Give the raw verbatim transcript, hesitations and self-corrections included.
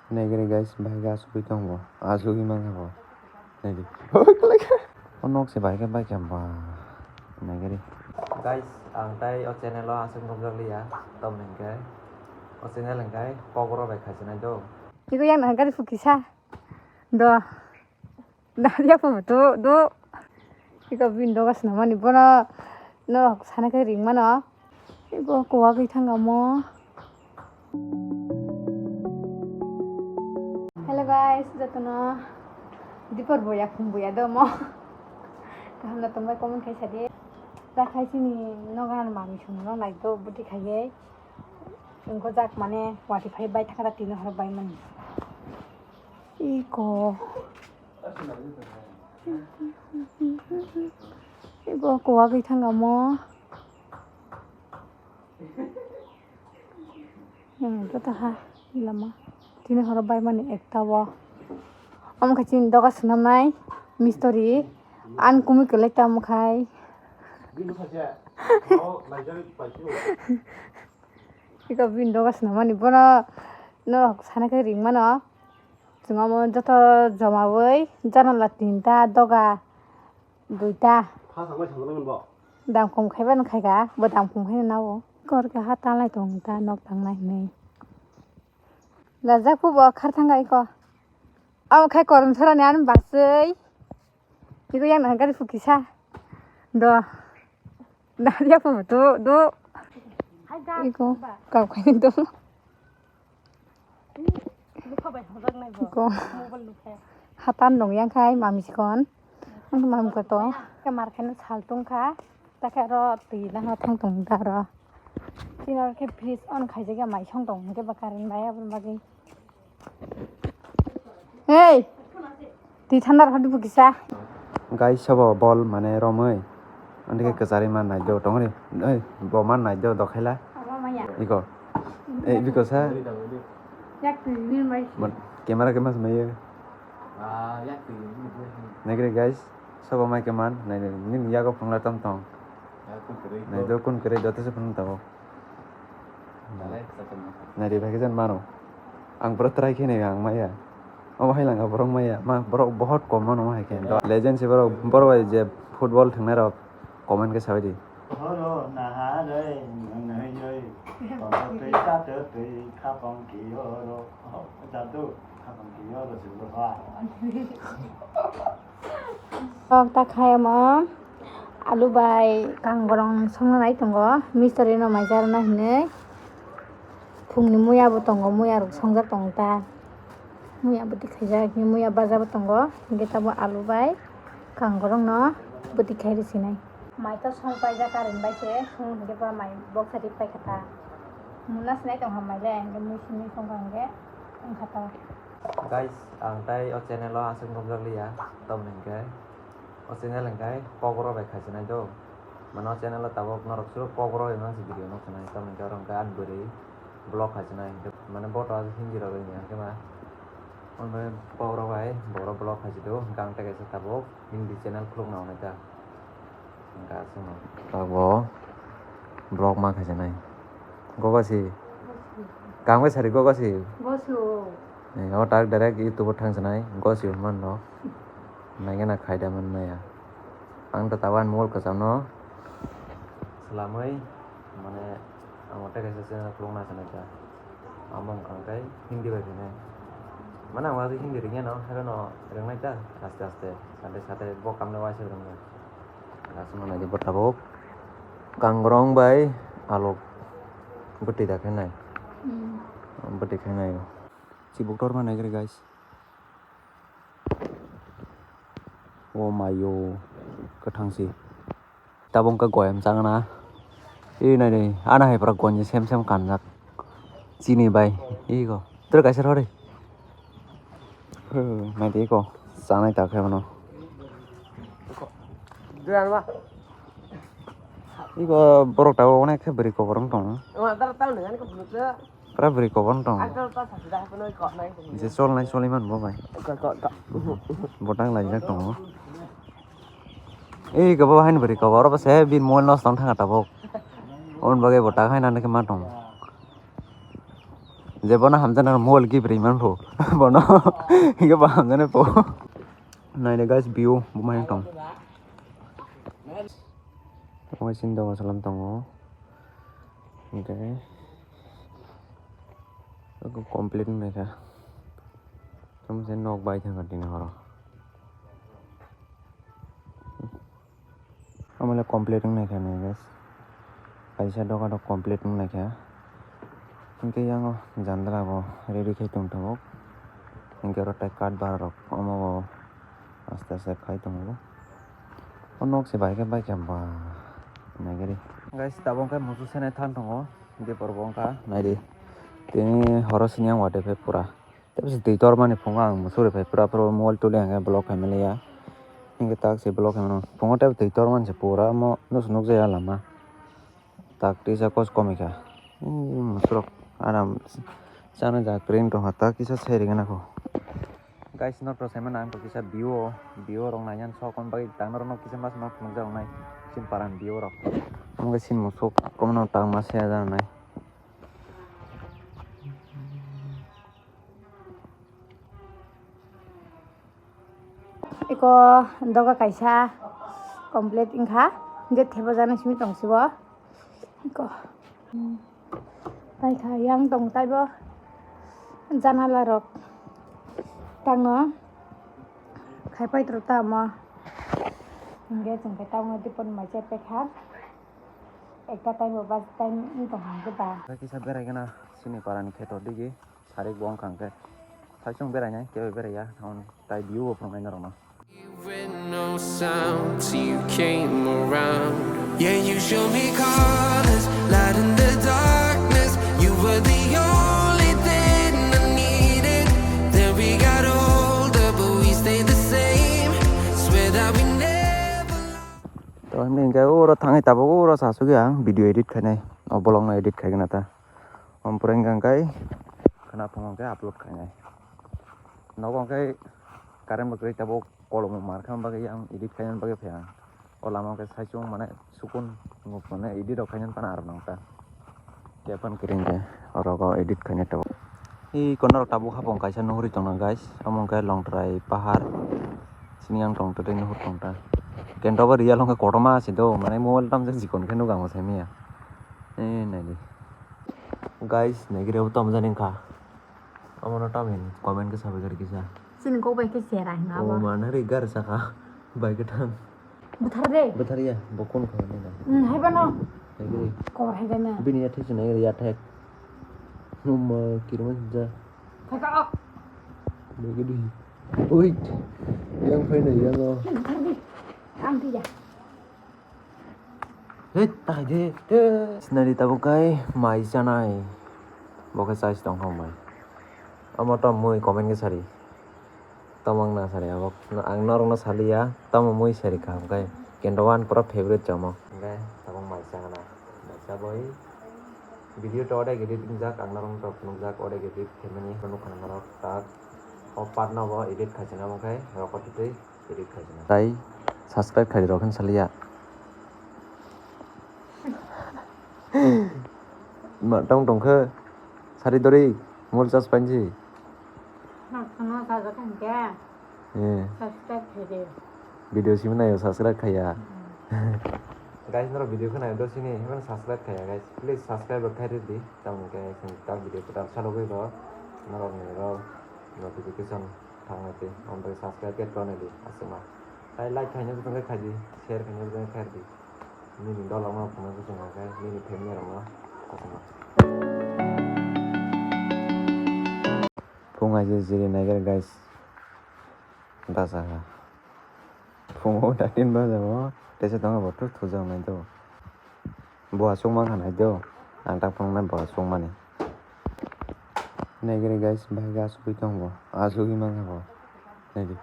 Naigari guys, bahai khe asugwi tongo, asugwi mankha bo. Naidi. O nok se bahai khe bai khe ba. Naigari. Guys, ang tai o channel o aswk nukjak liya, tamni hwnkhe o channel hwnkhe kokborok bai khaichinai do. Iko yang nang gari phu kisa. Do. Dariya phu do do. Iko bini doga swnamani bono norok sana khe ring mano. Iko kuwagwi thangamo. Hello guys, jotono dipor boya phung boya do mo. Kaham na tongbai comment khai sadi. Ta khai chini noga mami songno nai do buti khaiye. Engko jak mane wati phai bai thangkha tini horo bai mani. Iko. Iko kuwagwi thangamo. Yang joto ha lama. Tini horo bai mani ekta o. Omo khe chini doga swnamnai mistori. An kumi kwlai tamo khai. Iko bini doga swnamani bono norok sana khe ring mano. Chwng omo joto jomawi janala tinta doga duita. Dam kom khaibano khaika, bo dam kom khaina nao. Kor khe ha tanglai tong ta nok tangnai hinwi. Lajak phubo khar thangka iko. Abo khai korom sorani ani baswi. Iko yang nang gari phu kisa. Do. Dariya phu do do. Iko kau khai do. Iko. Hatan dong yang khai mami sikon. Ang mami ko to. Ke mar khai no sal tong kha. Ta khe aro twi nang thang tong da ro. Tino khe fridge on khaijak ya mai song tong khe ba current bai aboni bagwi. Hey! Twi thanda rw hadi bukisa. Guys, sabo bol mane romwi. Andike kwchari man nai do tongri. Ei, bo man nai do dokhaila. Abo maya. Iko. Ei, biko sa. Yak twi ni mai. Camera ke mas mayo. Naikre guys, sabo mai ke man. Nai nini yago phungla tam tong. Nai do kun kere joto se phung tabo. Nai ri bhai jan mano. Ang bro try khe nai ang maya. Omo hai langa borok maya. Ma borok bohot kom mano hai khe. Legend se borok borok bai je football thengnai rok comment khe sabai di. Horo naharwi nwngnai joi. Kono twi chato twi khapang kiyoro. Jadu khapang kiyoro se borok. Kok ta khai omo alu bai kangrong songna nai tongo, mistori no mai jarwna hinwi. Phungni muya bo tongo, muya rok songjak tongo ta. Muya bwtwi khaijak, muya baja bo tongo, hinkhe tabo alu bai kangrong no bwtwi khai rw sinai. Mai to song paijak, current bai se song hinkhe ba mai box ri paikha ta. Muna sinai tongkha mai le, hinkhe mui simi songkha hinkhe wngkha ta. Guys, ang tai o channel o aswk nukjak liya, tamni hinkhe o channel hinkhe kokborok bai khaichinai do. Mane o channel o tabuk norok suro kokborok bai mansi video nuksinai, tamni hinkhe oro hinkhe ani bwrwi vlog khaichinai, hinkhe mane bo to aswk Hindi rok wngya hinkhe ma. Omo kokborok bai borok vlog khaichi do, hinkhe ang tei kaisa tabuk Hindi channel khulukna hwnwi ta. Tabuk vlog ma khaisinai. Gogo si. Kangbai sari gogo si. Gosu. Eh, o tak direct YouTube o thang sinai. Gosi man no. Naigena khaida man maya. Ang ta tawan mol kasam no. Selamai mane ang tei kaisa channel khulukna sinai ta. Amo wngkha khe Hindi bai khainai. Mane ang waisa Hindi ringya no, haino ringnai ta aste aste, sade sade bo kamle waisa ringnai. Aswk nai di bo tabuk kangrong bai alok bwtwi da khainai. Hmm. Bwtwi khainai. Chibuk tor ma nai guys. O mayo kwthang si. Tabuk wngkha goyam changna. E nai nai, ano hai pura gonji sem sem kanjak. Chini bai, ego. Tere kaisa rw de. Nai de ego. Chanai ta khe bono. Ego borok tabuk onek khe bwrwi kobor wng tongo. Pura bwrwi kobor wng tongo. Je cholnai choli man bo bai. Botang laijak tongo. Ei kebo haino bwrwi kobor, oro bo se bini mobile nosto wng thangkha tabuk. Oboni bagwi bo tak haino ano khe ma tongo. Je bono hamjaknai mobile gift ri man pho. Bono. Hinkhe bo hamjaknai pho. Naidi guys, view bo mai tong. Omo sini doga salam tongo. Hinkhe complete wngnaikha. Tamo se nok bai thangkha tini horo. Omo le complete wngnaikha nai guys. Kaisa doga rok complete wngnaikha. Hinkhe yango jandala bo ready khai tongthogo. Hinkhe oro tei kat bara rok omo bo aste aste khai tongo. O nok se bai khe bai khe ba naigari. Guys, tabuk khe musu senai than tongo. Hinkhe borok bo wngkha naidi. Tini horo sini yang watwi phai pura. Tei bisi twi tormani phungo ang muchungri phai pura, pura mobile tuli hwnkhe block khai manliya. Hinkhe tak se block khai mano. Phungo tei twi tormani se pura omo nusu nukjaya lama. Tak tisa kos komikha. Musurok aram chana ja kring tongkha tak kisa sai ringna kho. Guys, norok sai mano ang kisa view o, view rok naiyan sok on bai tang norok kisa mas nok nukjak nai. Sin paran view rok. Omo khe sin musuk komno tang ma se ja nai. Eko doga kaisa complete wngkha, je thebo jani simi tong sibo. Eko paikha yang tong taibo janala rok tangno khai paitro tamo. Hinkhe chwng khe tamo dipon mai chepekha. Ekta time bo bus time wng tong hwnkhe ba. Kisa berai gana sini parani kheto digi. Sarik bo wngkha hwnkhe. Saichung berainai, kebo beraiya. Tei view bo phunuknai norokno. With no sound till you came around. Yeah, you show me colors, light in the darkness. You were the only thing I needed. Then we got older, but we stayed the same. Swear that we never To hwnwi hwnkhe oro thangwi tabuk oro sa sugwi ang video edit khainai. O vlog no edit khaigwna ta. Omo pore hwnkhe khwna phungo hwnkhe upload khainai. Nogo hwnkhe current bo kwrwi tabuk kolom bo mar kha bagwi ang edit khaina bagwi phai ang. O lama hwnkhe saichung mane sukun wngkha mane edit rok khaina phano aro nang ta. Khe phano kwrwi hwnkhe oro go edit khaina tabuk. Ih, kono rok tabuk hapung kaisa nuhuri tongna, guys. Omo hwnkhe Longtrai pahar. Sini yang tong twi nuhur tong ta. Kento bo real hwnkhe kotorma se do, mane mobile tamjak chikon khe nugo ang bo saimanya. Eh, naidi. Guys, naigiri obo tamjani wngkha. Omono tamni comment khe sabai kari kisa. Chini kok bai khe chera hwnga obo. O manari gar saka. Bai kwthang. Bwthar de. Bwthar ya, bo kon kha nai na. Hmm, hai bano. Hai gri. Kor hai gana. Bini ya thik sinai ya thek. Mama kirma ja. Thaka. Bai gri. Oi. Yang phai nai yang o. Bwthar de. Ang tiya. Hei, tai de. Sinari tabuk kai mai chanai. Bo khe chais tong kha mai. Amo to mui comment khe sari. Tamo wngna sari abo. Ang norokno saliya, tamo mui sari kaham khe. Kendo one pura favorite chamo. Hwnkhe tabuk mai changna. Mai chabwi video to odek edit wngjak, ang norokno to phunukjak odek edit khaimani. Nukha norok tak. O part no bo edit khaisina omo khe rokotwi twi edit khaisina. Tai subscribe khairok hin saliya. Ma tong tong khe sari dori mol chas panji. Nokno sajak hwnkhe. Eh. Subscribe khaidi. Video simi nayo subscribe khaiya. Hmm. Guys, norok video khwnayo do sini, himano subscribe khaiya, guys. Please subscribe rok khai rwdi. Tamoni khe chwng tak video kwtal salogwi rw. Norok ni rw notification thangna twi. Amtwi subscribe khe tonwi di, aswkma. Tai like khaina bwswk khe khaidi, share khaina bwswk khe khaidi. Nini dolok no phunukgwi chwng khe nini family rok no aswkma. Phung aje jiri naiger guys. Baja ha. Phungo datin baja o. Tesa tongo bo thuk thujak nai do. Bo aswk mankha nai do. Ang tak phunuknai bo aswk mani. Naigiri guys, bahai aswk tongo. Aswk mankha bo. Naidi.